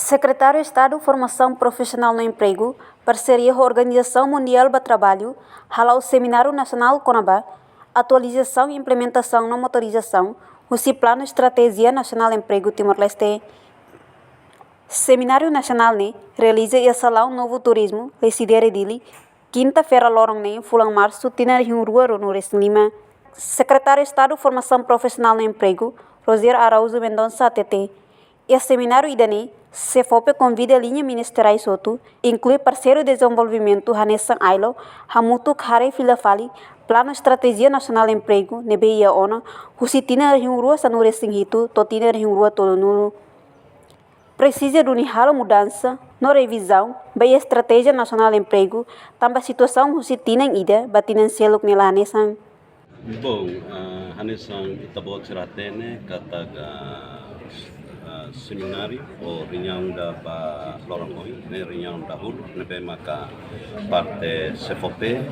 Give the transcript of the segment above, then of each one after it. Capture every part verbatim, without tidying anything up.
Sekretáriu Estadu Formasaun Profisionál no Empregu, parseria ho Organizasaun Mundiál ba Traballu, hala'o Semináriu Nasionál kona-ba atualizasaun, implementasaun no monitorizasaun husi Planu Estratéjia Nasionál Empregu Timor-Leste. Semináriu nasionál ne'e realiza iha Salaun Novo Turismo, Lecidere, Dili, kinta-feira loron ne'e, fulan Marsu, tinan rihun rua ruanulu-resin-lima. Sekretáriu Estadu Formasaun Profisionál no Empregu, Rogério Araújo Mendonça, hateten, iha semináriu ida-ne'e, SEFOPE konvida liña ministeriais hotu, inklui parseiru dezenvolvimentu hanesan ILO, hamutuk haree fila fali Planu Estratéjia Nasionál Empregu ne'ebé iha ona, husi tinan rihun rua sanulu-resin-hitu to'o tinan rihun rua tolunulu. Presiza duni halo mudansa no revizaun ba iha Estratéjia Nasionál Empregu, tanba situasaun husi tinan ida ba tinan seluk ne'e la hanesan. Bom, ah, hanesan ita-boot sira hatene katak, ah, semináriu ou reuniaun ida ba loron ohin, ne'e reuniaun dahuluk, ne'ebé maka parte SEFOPE,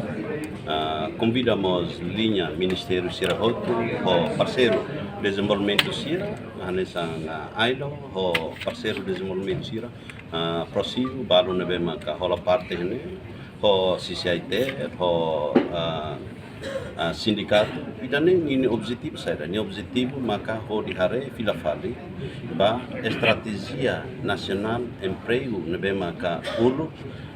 ah, konvida mós liña ministériu sira hotu, ho parseiru dezenvolvimentu sira, hanesan, ah, ILO, ho parseiru dezenvolvimentu sira, ah, PROSIU, balu ne'ebé maka hola parte ne'e, ho CCITF, ho, ah, ah, sindikatu, ida-ne'e ninia objetivu saida? Nia objetivu maka hodi haree fila fali ba estratéjia nasionál empregu ne'ebé maka uluk,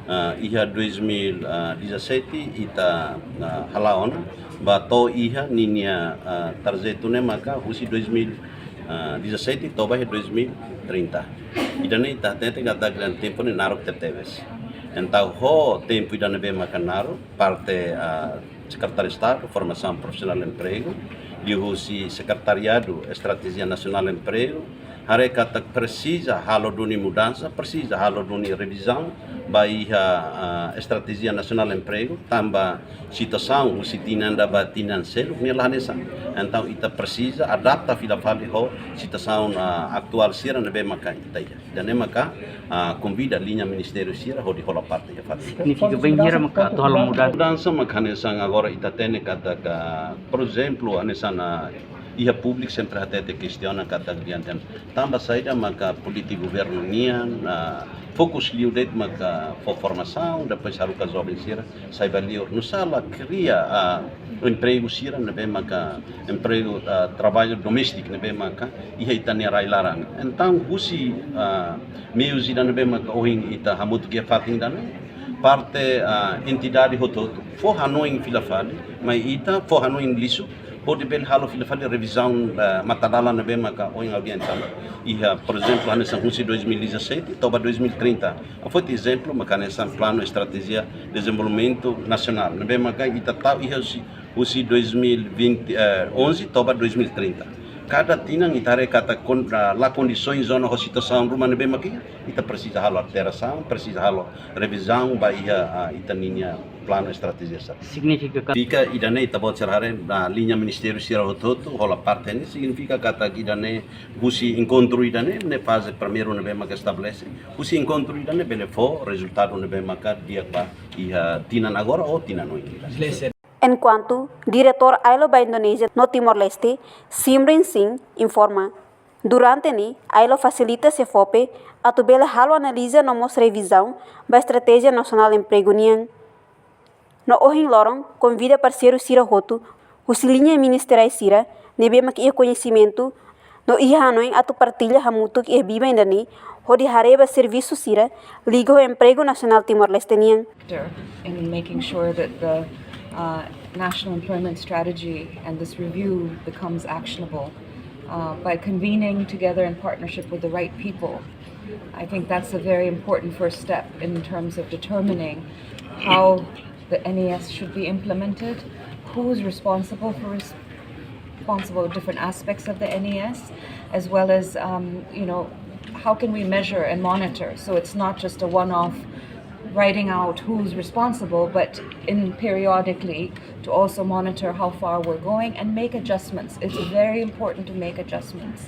ah, iha dois mil e dezassete ita, ah, hala'o ona, ba to'o iha ninia, ah, tarjetu ne'e maka husi dois mil e dezassete to'o ba iha dois mil e trinta. Ida-ne'e ita hatete katak tempu ne'e naruk tebetebes. Entaun ho tempu ida ne'ebé maka naruk, parte, ah, Sekretáriu Estadu Formasaun Profisionál Empregu, liuhusi Sekretariadu Estratéjia Nasionál Empregu, haree katak presiza halo duni mudansa, presiza halo duni revizaun ba iha, ah, Estratéjia Nasionál Empregu, tanba situasaun husi tinan ida ba tinan seluk ne'e la hanesan. Entaun ita presiza adapta fila fali ho situasaun, ah, atuál sira ne'ebé maka ita iha. Ida-ne'e maka, ah, konvida liña ministériu sira hodi hola parte iha fatin. Signifika bainhira maka atu halo mudansa? Mudansa maka hanesan agora ita hatene katak, por ezemplu, hanesan, ah, iha públiku sempre hatete kestiona katak diante tanba saida maka polítika governu nian, ah, fokus liu de'it maka fó formasaun, depois haruka joven sira sai ba liur. Nusá la kria, ah, empregu sira ne'ebé maka empregu, ah, traballu doméstiku ne'ebé maka iha ita-nia rai laran. Entaun husi, ah, meius ida ne'ebé maka ohin ita hamutuk iha fatin ida-ne'e, parte, ah, entidade hotu-hotu fó hanoin fila fali, mai ita fó hanoin lixu, hodi bele halo fila fali revizaun, ah, matadalan ne'ebé maka ohin ha'u dehan tanba iha, por ezemplu, hanesan husi dois mil e dezassete to'o ba dois mil e trinta. Ha'u foti ezemplu maka hanesan Planu Estratéjia Dezenvolvimentu Nasionál ne'ebé maka ita tau iha husi, husi dois mil e vinte, eh, onze to'o ba dois mil e trinta. Kada tinan ita haree katak kon-, ah, la kondisaun ona ho situasaun ruma ne'ebé maka iha, ita presiza halo alterasaun, presiza halo revizaun ba iha, ah, ita-nia planu estratéjia sira. Signifika ka- Signifika ida-ne'e ita-boot sira haree, ah, liña ministériu sira hotu-hotu hola parte ne'e, signifika katak ida-ne'e husi enkontru ida-ne'e, ne'e faze primeiru ne'ebé maka estabelese. Husi enkontru ida-ne'e bele fó rezultadu ne'ebé maka di'ak ba iha tinan agora ou tinan oin. Enkuantu Diretór ILO ba Indonézia no Timor-Leste, Simrin Singh, informa, durante ne'e ILO fasilita SEFOPE atu bele halo analiza no mós revizaun ba Estratéjia Nasionál Empregu nian. No ohin loron konvida parseiru sira hotu husi liña ministeriál sira ne'ebé mak iha koñesimentu no iha hanoin atu partilla hamutuk iha biban ida-ne'e, hodi haree ba servisu sira liga ho empregu nasionál Timor-Leste nian. Factor in making sure that the, uh, national employment strategy and this review becomes actionable, uh, by convening together in partnership with the right people. I think that's a very important first step in terms of determining how the N E S should be implemented, who's responsible for res-, responsible for different aspects of the N E S, as well as, um, you know, how can we measure and monitor? So it's not just a one-off writing out who's responsible, but in periodically to also monitor how far we're going and make adjustments. It's very important to make adjustments.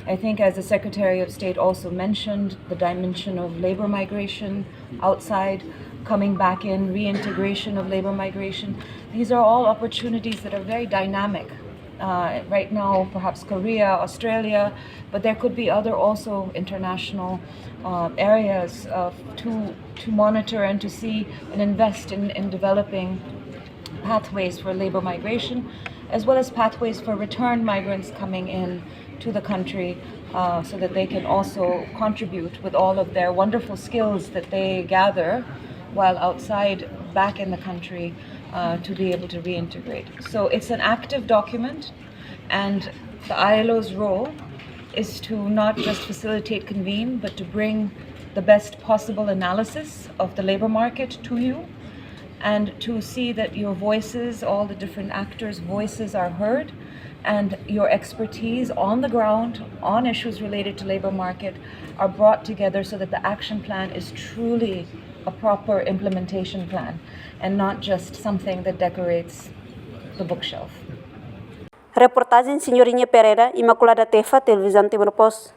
I think, as the Secretary of State also mentioned, the dimension of labor migration outside, coming back in, reintegration of labor migration. These are all opportunities that are very dynamic. Uh, right now, perhaps Korea, Australia, but there could be other also international uh, areas uh, to to monitor and to see and invest in, in developing pathways for labor migration, as well as pathways for returned migrants coming in to the country, uh, so that they can also contribute with all of their wonderful skills that they gather while outside, back in the country, uh, to be able to reintegrate. So it's an active document, and the I L O's role is to not just facilitate, convene, but to bring the best possible analysis of the labor market to you, and to see that your voices, all the different actors' voices, are heard, and your expertise on the ground on issues related to labor market are brought together so that the action plan is truly a proper implementation plan and not just something that decorates the bookshelf. Reportajen Senhorinha Pereira, Imaculada Tefa, Televizaun Timor Post.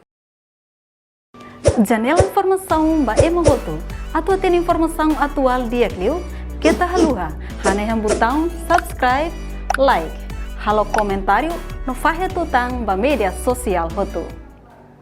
Janela informasaun ba ema hotu. Atu hatene informasaun atuál di'ak liu, keta haluha hanehan butaun subscribe, like, halo komentáriu no fahe tutan ba média sosiál hotu.